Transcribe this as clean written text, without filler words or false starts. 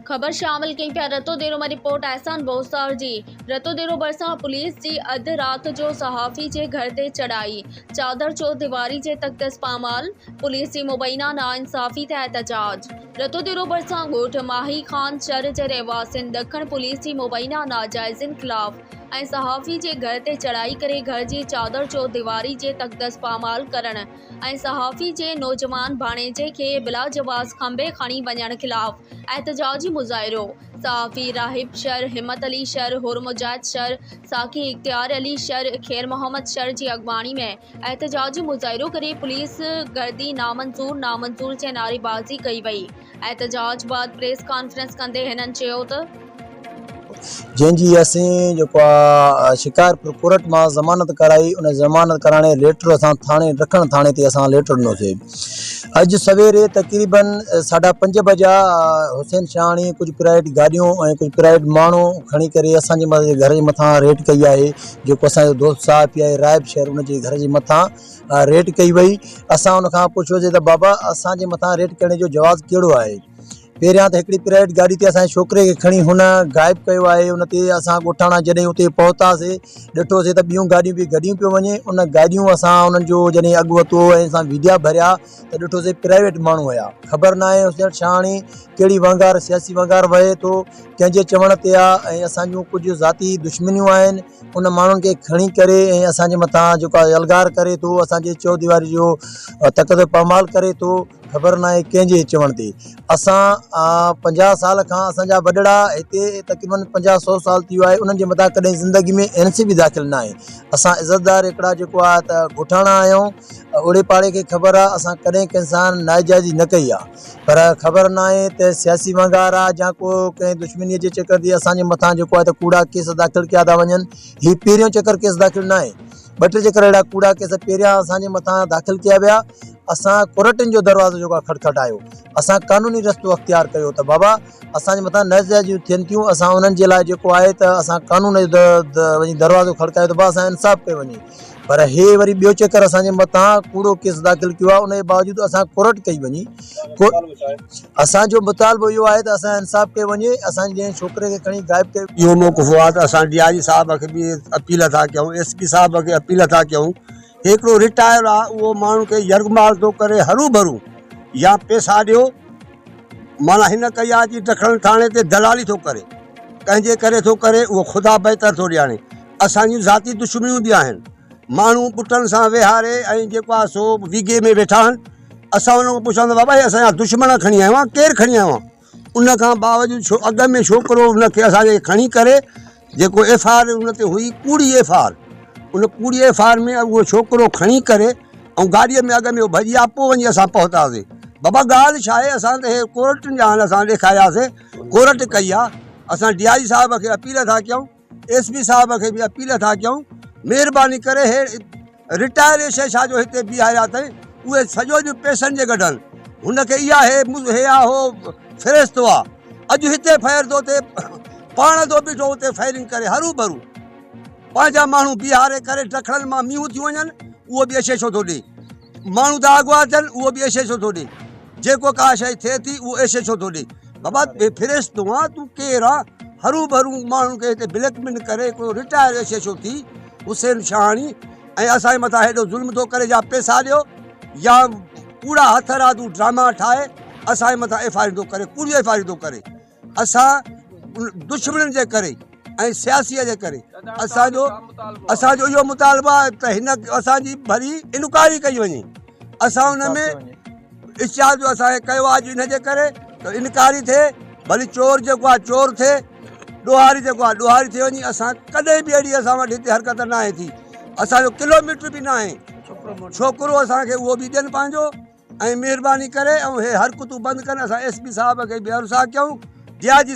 خبر شامل ڪئي پيا رتوديرو مان رپورٽ احسان بوستار جي رتوديرو ڀرسان پوليس جي اڌ رات جو صحافي جي گهر تي چڙهائي چادر چور ديواري جي تقدس پامال پوليس جي مبينا ناانصافي تي احتجاج رتوديرو ڀرسان ڳوٺ ماهي خان شھر جي رهواسين ڏکڻ پوليس جي مبينا ناجائزين خلاف ۽ صحافي جي گهر تي چڙهائي ڪري گهر جي چادر چور ديواري جي تقدس پامال ڪرڻ ۽ صحافي جي نوجوان ڀاڻيجي کي بلاجواز کنڀي کڻي وڃڻ خلاف احتجاجي مظاهرو، صحافي راهب شر، همت علي شر، حر مجاهد شر، ساقي اختيار علي شر، خير محمد شر جي اڳواڻي ۾ احتجاجي مظاهرو ڪري پوليس گردي نامنظور نامنظور جي نعريبازي ڪئي وئي، احتجاج بعد پريس ڪانفرنس ڪندي هنن چيو ته. جنهن جي اسين جيڪو آ شڪارپور ڪورٽ مان ضمانت ڪرائي ان ضمانت ڪرائڻ جو ليٽر اسان ٿاڻي ڊکڻ ٿاڻي تي اسان ليٽر ڏنوسي اڄ سويري تقريبن ساڍا پنج بجا حسين شاهاڻي ڪجهه پرائيويٽ گاڏيون ۽ ڪجهه پرائيويٽ ماڻهو کڻي ڪري اسان جي گهر جي مٿان ريٽ ڪئي آهي جيڪو اسان جو دوست صاحب آهي رائب شهر ان جي گهر جي مٿان ريٽ ڪئي وئي اسان ان کان پڇيوسي ته بابا اسان جي مٿان ريٽ ڪرڻ جو جواز ڪهڙو آهي پهريان ته هڪڙي پرائيويٽ گاڏي تي اسان جي ڇوڪري کي کڻي هن غائب ڪيو آهي ان تي اسان ڳوٺاڻا جڏهن اتي پهتاسي ڏٺوسي ته ٻيون گاڏيون به گڏيون پيو وڃي ان گاڏيون اسان انهن جو جڏهن اڳ وتو ۽ اسان ويڊيا ڀريا ته ڏٺوسي پرائيويٽ ماڻهو هيا خبر ناهي حسين شاهاڻي ڪهڙي ونگار سياسي ونگار وهي ٿو ڪنهن جي چوڻ تي آ ۽ اسان جون ڪجهه ذاتي دشمنيون آهن ان ماڻهن کي کڻي ڪري ۽ اسان جي مٿان جيڪو يلغار ڪري ٿو اسان جي چوديواري جو تقدر پامال ڪري ٿو خبر ناهي ڪنهن جي چوڻ تي اسان 50 سال کان اسان جا وڏڙا هتي تقريبن 50 سو سال ٿي ويو آهي انهن جي مٿان ڪڏهن زندگي ۾ اين سي به داخل ناهي اسان عزتدار هڪڙا جيڪو آهي ته ڳوٺاڻا آهيون اوڙي پاڙي کي خبر آهي اسان ڪڏهن ڪنهن سان ناجائزي نه ڪئي آهي پر خبر ناهي ته سياسي ونگار آهي يا ڪو ڪنهن دشمني جي چڪر تي اسان جي مٿان جيڪو آهي ته ڪوڙا ڪيس داخل ڪيا ٿا وڃن هي پهريون چڪر ڪيس داخل ناهي ٻه ٽي چڪر اهڙا ڪوڙا ڪيس پهريان اسان جي مٿان داخل ڪيا ويا اسان ڪورٽن جو دروازو جيڪو آهي کڙکڙايو اسان قانوني رستو اختيار ڪيو ته بابا اسان جي مٿان ناجائزيون ٿين ٿيون اسان انهن جي لاء جيڪو آهي ته اسان قانون جو وڃي دروازو کڙڪايو ته بابا اسان انصاف ڪيو وڃي پر هي وري ٻيو چڪر اسان جي مٿان ڪوڙو ڪيس داخل ڪيو آهي ان جي باوجود اسان ڪورٽ ڪئي وڃي اسان جو مطالبو اهو آهي ته اسان انصاف ڪيو وڃي اسان جي ڇوڪري کي کڻي غائب ڪيو اهو موقف آهي ته اسان ڊي I جي صاحب کي به اپيل ٿا ڪيون ايس پي صاحب کي اپيل ٿا ڪيون هڪڙو رٽائر آ اهو ماڻهن کي يرغمال ٿو ڪري هرو ڀرو يا پيسا ڏيو معنيٰ هن ڪئي آ جي ڊکڻ ٿاڻي تي دلالي ٿو ڪري ڪنهن جي ڪري ٿو ڪري اهو خدا بهتر ٿو ڄاڻي اسان جون ذاتي دشمنيون به آهن ماڻهو پٽن سان ويهاري ۽ جيڪو آ سو ويگي ۾ ويٺا آهن اسان انهن کان پڇان ته بابا هي اسان جا دشمن کڻي آيو آ ڪير کڻي آيو آ ان کان باوجود ڇو اڳ ۾ ڇوڪرو ان کي اسان کي کڻي ڪري جيڪو ايف I R ان تي هئي ڪوڙي ايف I R ان ڪوڙي ايف I R ۾ اهو ڇوڪرو کڻي ڪري ۽ گاڏيء ۾ اڳ ۾ ڀڄي آ پوء وڃي اسان پهتاسي بابا ڳالهه ڇا آهي اسان ته هي ڪورٽن جا آهن اسان ڏيکارياسي ڪورٽ ڪئي آ اسان ڊي I جي صاحب کي اپيل ٿا ڪيون ايس پي صاحب کي به اپيل ٿا ڪيون مهرباني ڪري هي رٽائر ايس ايڇ آ جو هتي بيهاريا اٿئي اهي سڄو ڏينهن پئسن جي ڳڍن هن کي اها هي هي آ هو فرستو آ اڄ هتي فائر ٿو ٿئي پاڻ ٿو بيٺو اتي فائرنگ ڪري هرو ڀرو پنهنجا ماڻهو بيهاري ڪري ڊکڙن مان مينهون ٿيون وڃن اهو به ايس ايڇ او ٿو ڏي ماڻهو ٿا اغوا ٿين اهو به ايس ايڇ او ٿو ڏي جيڪو ڪا شيء ٿئي ٿي اهو ايس ايڇ او ٿو ڏي بابا فرستو آ تون ڪير آ هرو ڀرو ماڻهن کي هتي بليڪ مين ڪري هڪڙو رٽائر ايس ايڇ او ٿي حسين شاهاڻي ۽ اسان جي مٿان هيڏو ظلم ٿو ڪري يا پيسا ڏيو يا ڪوڙا هٿرادو ڊراما ٺاهي اسان جي مٿان ايف I R ٿو ڪري ڪوڙيون ايف I R ٿو ڪري اسان دشمنن جي ڪري ۽ سياسي جي ڪري اسان جو اسان جو اهو مطالبو آهي ته هن اسان جي ڀري انڪوائري ڪئي وڃي اسان ان ۾ اشتهار جو اسان ڪيو آهي اڄ ان جي ڪري ته انڪوائري ٿئي ڀلي چور جيڪو آهي چور ٿئي ڏوهاري جيڪو آهي ڏوهاري ٿي وڃي اسان ڪڏهن به اهڙي اسان وٽ هتي حرڪت ناهي ٿي اسان جو ڪلوميٽر به ناهي ڇوڪرو اسان کي اهو به ڏين پنهنجو ۽ مهرباني ڪري ۽ هي حرڪتون بند ڪن اسان ايس پي صاحب کي به عرض ٿا ڪيون ڊي I جي.